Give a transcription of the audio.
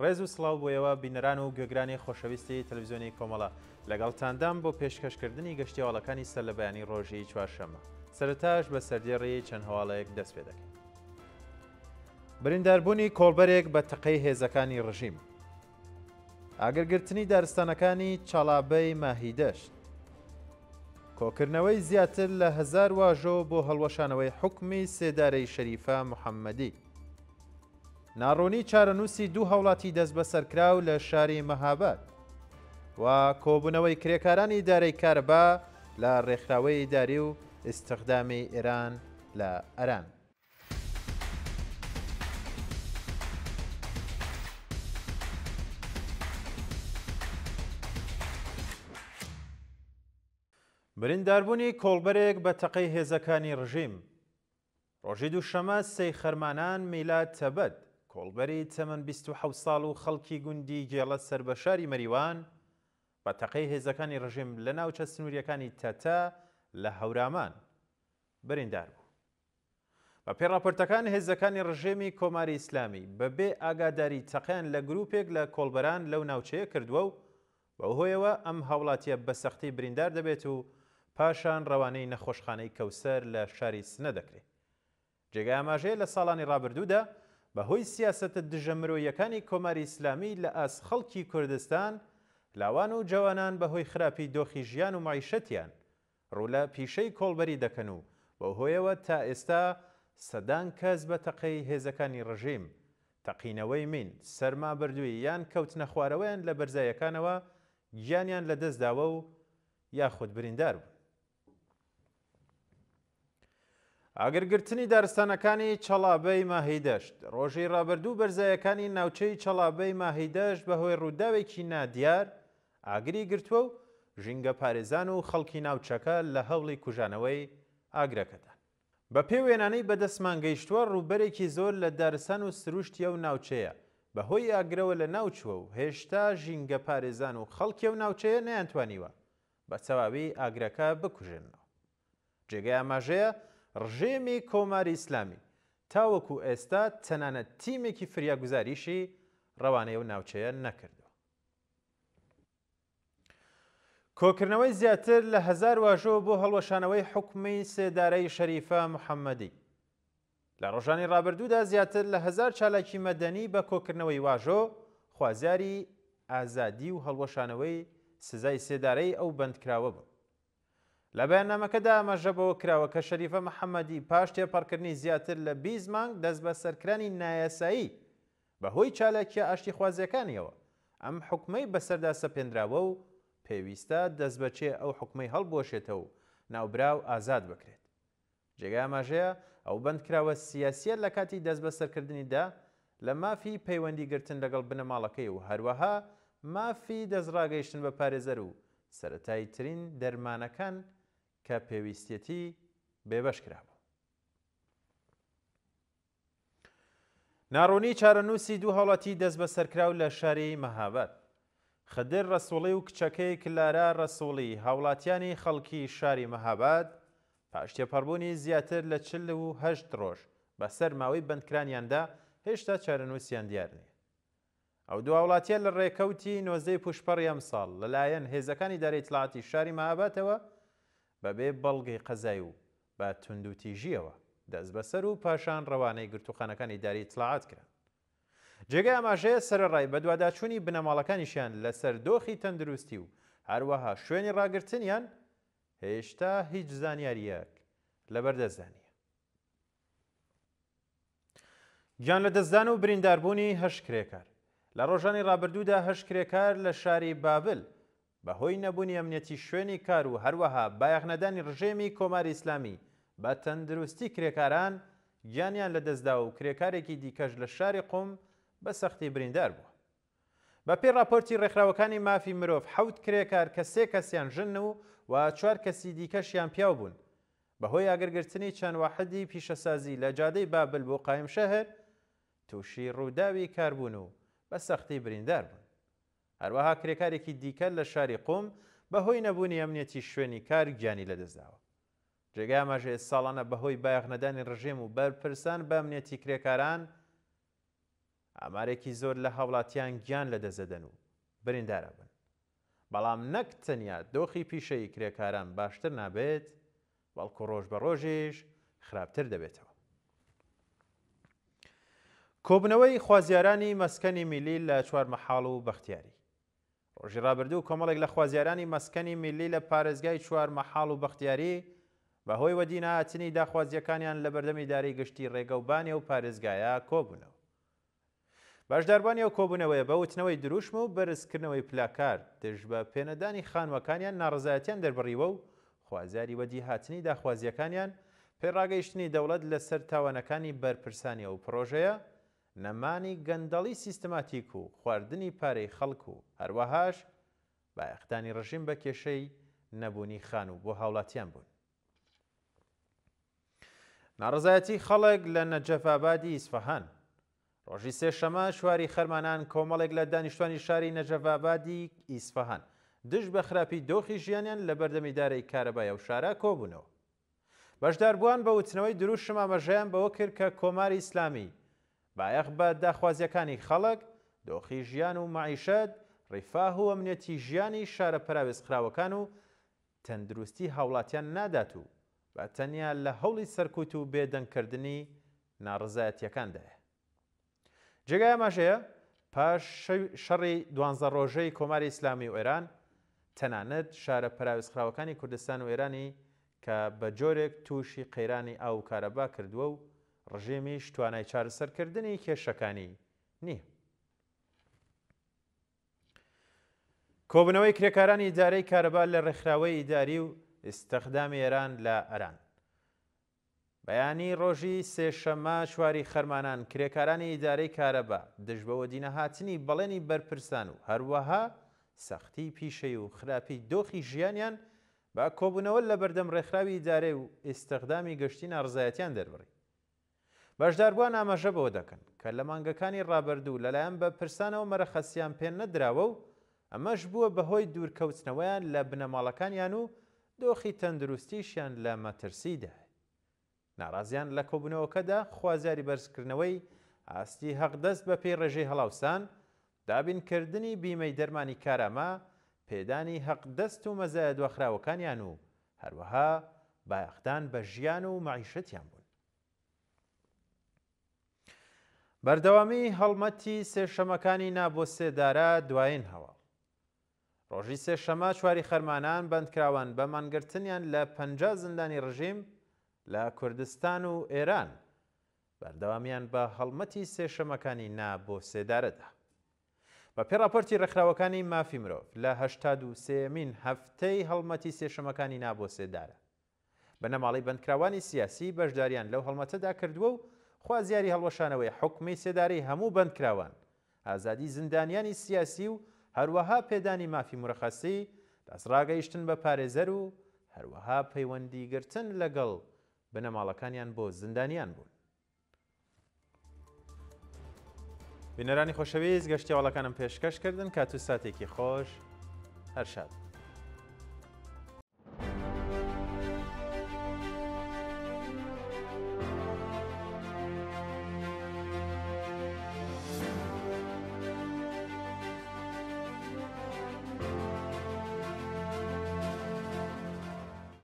ڕێز و سڵاو بۆ ئێوە بینەران و گوێگرانی خۆشەویستی تەلەڤیزیۆنی کۆمەڵە، لەگەڵتاندام بۆ پێشکەشکردنی گەشتی هەواڵەکانی سەرلەبەیانی ڕۆژی چوارشەممە. سەرەتاش بە سەردێڕی چەند هەواڵێک دەست پێ دەکەین. برینداربوونی کۆڵبەرێک بە تەقەی هێزەکانی ڕژیم. ئاگرگرتنی دارستانەکانی چاڵابەی ماهیدەشت. کۆکردنەوەی زیاتر لە هەزار واژۆ بۆ هەڵوەشانەوەی حوکمی سێدارەی شەریفە محەممەدی. ناڕوونی چارەنووسی دوو هاوڵاتی دەستبەسەرکراو لە شاری مەهاباد و کۆبوونەوەی کرێکارانی ئیدارەی کارەبا لە ڕێکخراوەی ئیداری و ئیستخدامی ئێران لە ئەران. برینداربوونی کۆڵبەرێک بە تەقەی هێزەکانی ڕژیم. ڕۆژی دووشەمە سێی خەرمانان میلاد تەبەت، کۆڵبەری تەمەن 27 ساڵ و خەڵکی گوندی گێڵە سەر بە شاری مەریوان، بە تەقەی هێزەکانی ڕژیم لە ناوچە سنوورییەکانی تەتە لە هەورامان بریندار بوو. بە پێی ڕاپۆرتەکان هێزەکانی ڕژێمی کۆماری ئیسلامی بە بێ ئاگاداری تەقەیان لە گرووپێک لە کۆڵبەران لەو ناوچەیە کردووە و بەو هۆیەوە ئەم هاوڵاتییە بە سەختی بریندار دەبێت و پاشان ڕەوانەی نەخۆشخانەی کەوسەر لە شاری سنە دەکرێت. جێگای ئاماژەیە لە ساڵانی ڕابردوودا بە هۆی سیاسەتە دژە مرۆییەکانی کۆماری ئیسلامی لە ئاست خەڵکی کوردستان، لاوان و جەوانان بە هۆی خراپی دۆخی ژیان و مەعیشەتیان ڕوو لە پیشەی کۆڵبەری دەکەن و بەو هۆیەوە تا ئێستا سەدان کەس بە تەقەی هێزەکانی ڕژیم، تەقینەوەی مین، سەرمابردوویی یان کەوتنەخوارەوەیان لە بەرزاییەکانەوە گیانیان لەدەستداوە و یاخود بریندار بوون. ئاگرگرتنی دارستانەکانی چەڵابەی ماهیدەشت ڕۆژی ڕابردوو بەرزایەکانی ناوچەی چەڵابەی ماهیدەشت بەهۆی ڕووداوێکی نادیار ئاگری گرتووە و ژینگەپارێزان و خەڵکی ناوچەکە لە هەوڵی کوژانەوەی ئاگرەکەدان. بەپێی وێنانەی بەدەستمان گەیشتووە ڕووبەرێکی زۆر لە دارستان و سروشتی ئەو ناوچەیە بەهۆی ئاگرەوە لەناوچووە و هێشتا ژینگەپارێزان و خەڵکی ئەو ناوچەیە نەیانتوانیوە بە تەواوی ئاگرەکە بکوژێننەوە. جێگەی ئاماژەیە ڕژێمی کۆماری ئیسلامی تاوەکو ئێستا تەنانەت تیمێکی فریاگوزاریشی ڕەوانەی ئەو ناوچەیە نەکردووە. کۆکردنەوەی زیاتر لە هەزار واژۆ بۆ هەڵوەشانەوەی حوکمی سێدارەی شەریفە محەممەدی. لە ڕۆژانی ڕابردوودا زیاتر لە هەزار چالاکی مەدەنی بە کۆکردنەوەی واژۆ خوازیاری ئازادی و هەڵوەشانەوەی سزای سێدارەی ئەو بەندکراوە بوون. لە بەیاننامەکەدا ئاماژە بەوە کراوە کە شەریفە محەممەدی پاش تێپەڕکردنی زیاتر لە 20 مانگ دەستبەسەرکرانی نایاسایی بە هۆی چالاکییە ئاشتیخوازییەکانیەوە ئەم حوکمەی بەسەردا سەپێنراوە و پێویستە دەستبەچێ ئەو حوکمەی هەڵبوەشێتەوە و ناوبراو ئازاد بکرێت. جێگای ئاماژەیە، ئەو بەندکراوە سیاسییە لە کاتی دەستبەسەرکردنیدا لە مافی پەیوەندی گرتن لەگەڵ بنەماڵەکەی و هەروەها مافی دەستڕاگەیشتن بە پارێزەر و سەرەتاییترین دەرمانەکان کە پێویستیەتی بێبەش کرابوو. ناڕوونی چارەنووسی دوو هاوڵاتی دەستبەسەرکراو لە شاری مەهاباد. خدر ڕەسوڵی و کچەکەی کلارا ڕەسوڵی هاوڵاتیانی خەڵکی شاری مەهاباد پاش تێپەڕبوونی زیاتر لە 48 ڕۆژ بەسەر ماوەی بەندکرانیاندا هێشتا چارەنووسیان دیار نییە. ئەو دوو هاوڵاتییە لە ڕێکەوتی 19 ی پووشپەڕی ئەمساڵ لەلایەن هێزەکانی ئیدارەی ئیتڵاعاتی شاری مەهابادەوە بەبێ بەڵگەی قەزای و بە توندوتیژییەوە دەستبەسەر و پاشان ڕەوانەی گرتووخانەکانی ئیداری ئیتڵاعات کران. جێگای ئاماژەیە سەرەڕای بەدواداچوونی بنەماڵەکانیشیان لەسەر دۆخی تەندروستی و هەروەها شوێنی ڕاگرتنیان، هێشتا هیچ زانیارییەک لەبەردەستدا نییە. گیانلەدەستدان و برینداربوونی هەشت کرێکار لە ڕۆژانی ڕابردوودا هەشت کرێکار لە شاری بابل بە هۆی نەبوونی ئەمنیەتی شوێنی کار و هەروەها بایەخنەدانی ڕژێمی کۆماری ئیسلامی بە تەندروستی کرێکاران گیانیان لەدەستدا و کرێکارێکی دیکەش لە شاری قوم بە سەختی بریندار بووە. بە پێی ڕاپۆرتی ڕێکخراوەکانی مافی مرۆڤ حەوت کرێکار کە سێ کەسیان ژن و و چوار کەسی دیکەشیان پیاو بوون بە هۆی ئاگرگرتنی چەند واحدی پیشەسازی لە جادەی بابل بۆ قایمشەهر تووشی ڕووداوی کار بوون و بە سەختی بریندار بوون. هەروەها کرێکارێکی دیکە لە شاری قوم بە هۆی نەبوونی ئەمنیەتی شوێنی کار گیانی لەدەستداوە. جێگای ئاماژەیە ساڵانە بە هۆی بایەخنەدانی ڕژێم و بەرپرسان بە ئەمنیەتی کرێکاران، ئامارێکی زۆر لە هاوڵاتیان گیان لەدەستدەدەن و بریندارئەبن. بەڵام نەک تەنیا دۆخی پیشەیی کرێکاران باشتر نابێت، بەڵکو ڕۆژ بە ڕۆژیش خراپتر دەبێتەوە. کۆبوونەوەی خوازیارانی مەسکەنی میللی لە چوارمەحاڵ و بەختیاری. ڕۆژی ڕابردوو کۆمەڵێک لە خوازیارانی مەسکەنی میللی لە پارێزگای چوارمەحاڵ و بەختیاری بە هۆی وەدینەهاتنی داخوازییەکانیان لە بەردەم ئیدارەی گشتی ڕێگەوبانی ئەو پارێزگایە کۆبوونەوە. بەشداربوانی ئەو کۆبوونەوەیە بە وتنەوەی دروشم و بەرزکردنەوەی پلاکارد دژ بە پێنەدانی خانووەکانیان ناڕەزایەتیان دەربڕیوە و خوازیاری وەدیهاتنی داخوازییەکانیان، پێڕاگەیشتنی دەوڵەت لەسەر تاوانەکانی بەرپرسانی ئەو پڕۆژەیە، نەمانی گەندەڵی سیستماتیک و خواردنی پارەی خەڵک و هەروەهاش بایەخدانی ڕژیم بە کێشەی نەبوونی خانوو بۆ هاوڵاتیان بوون. ناڕەزایەتی خەڵک لە نەجەف ئابادی ئیسفەهان. ڕۆژی سێشەمە چواری خەرمانان کۆمەڵێک لە دانیشتوانی شاری نەجەف ئابادی ئیسفەهان دژ بە خراپی دۆخی ژیانیان لە بەردەم ئیدارەی کارەبای ئەو شارە کۆبوونەوە. بەشداربووان بە وتنەوەی دروشم ئاماژەیان بەوە کرد کە کۆماری ئیسلامی بایەخ بە داخوازییەکانی خەڵک، دۆخی ژیان و مەعیشەت، ڕیفاه و ئەمنیەتی ژیانی شارە پەراوێزخراوەکان و تەندروستی هاوڵاتیان نادات و بە تەنیا لە هەوڵی سەرکوت و بێدەنگکردنی ناڕەزایەتییەکاندایە. جێگای ئاماژەیە، پاش شەڕی دوانزە ڕۆژەی کۆماری ئیسلامی و ئێران، تەنانەت شارە پەراوێزخراوەکانی کوردستان و ئێرانی کە بە جۆرێک تووشی قەیرانی ئاو و کارەبا کردووە و ڕژێمیش توانای چارەسەرکردنی کێشەکانی نییە. کۆبوونەوەی کرێکارانی ئیدارەی کارەبا لە ڕێکخراوەی ئیداری و ئیستخدامی ئێران لە ئەران. بەیانی ڕۆژی سێشەممە چواری خەرمانان کرێکارانی ئیدارەی کارەبا دژ بە وەدینەهاتنی بەڵێنی بەرپرسان و هەروەها سەختی پیشەی و خراپی دۆخی ژیانیان بە کۆبوونەوە لە بەردەم ڕێکخراوی ئیدارەی و ئیستخدامی گشتی ناڕزایەتیان دەربڕی. بەشداربووان ئاماژە بەوە دەکەن، کە لە مانگەکانی ڕابردوو لەلایەن بەرپرسانەوە مەرەخەسیان پێ نەدراوە و ئەمەش بووە بەهۆی دوورکەوتنەوەیان لە بنەماڵەکانیان و دۆخی تەندروستیشیان لە مەترسیدایە. ناڕازیان لە کۆبوونەوەکەدا خوازیاری بەرزکردنەوەی ئاستی هەقدەست بەپێی ڕێژەی هەڵاوسان، دابینکردنی بیمەی دەرمانی کارامە، پێدانی هەقدەست و مەزایا دواخراوەکانیان و هەروەها بایەخدان بە ژیان و مەعیشەتیان بوون. بەردەوامی هەڵمەتی سێشەمەکانی نا بۆ سێدارە دوایین هەواڵ. ڕۆژی سێشەمە چواری خەرمانان بەندکراوان بە مانگرتنیان لە 50 زیندانی ڕژیم لە کوردستان و ئێران بەردەوامیان بە هەڵمەتی سێشەمەکانی نا بۆ سێدارەدا. بە پێی ڕاپۆرتی ڕێکخراوەکانی مافی مرۆڤ لە 83مین هەفتەی هەڵمەتی سێشەمەکانی نا بۆ سێدارە بنەماڵەی بەندکراوانی سیاسی بەشداریان لەو هەڵمەتەدا کردووە و خوازیاری هەڵوەشانەوەی حوکمی سێدارەی هەموو بەندکراوان، ئازادی زیندانیانی سیاسی و هەروەها پێدانی مافی مورەخەسی، دەستڕاگەیشتن بە پارێزەر و هەروەها پەیوەندیگرتن لەگەڵ بنەماڵەکانیان بۆ زیندانیان بوون. بینەرانی خۆشەویست گەشتی هەواڵەکانم پێشکەش کردن کات و ساتێکی خۆش هەر شاد بن.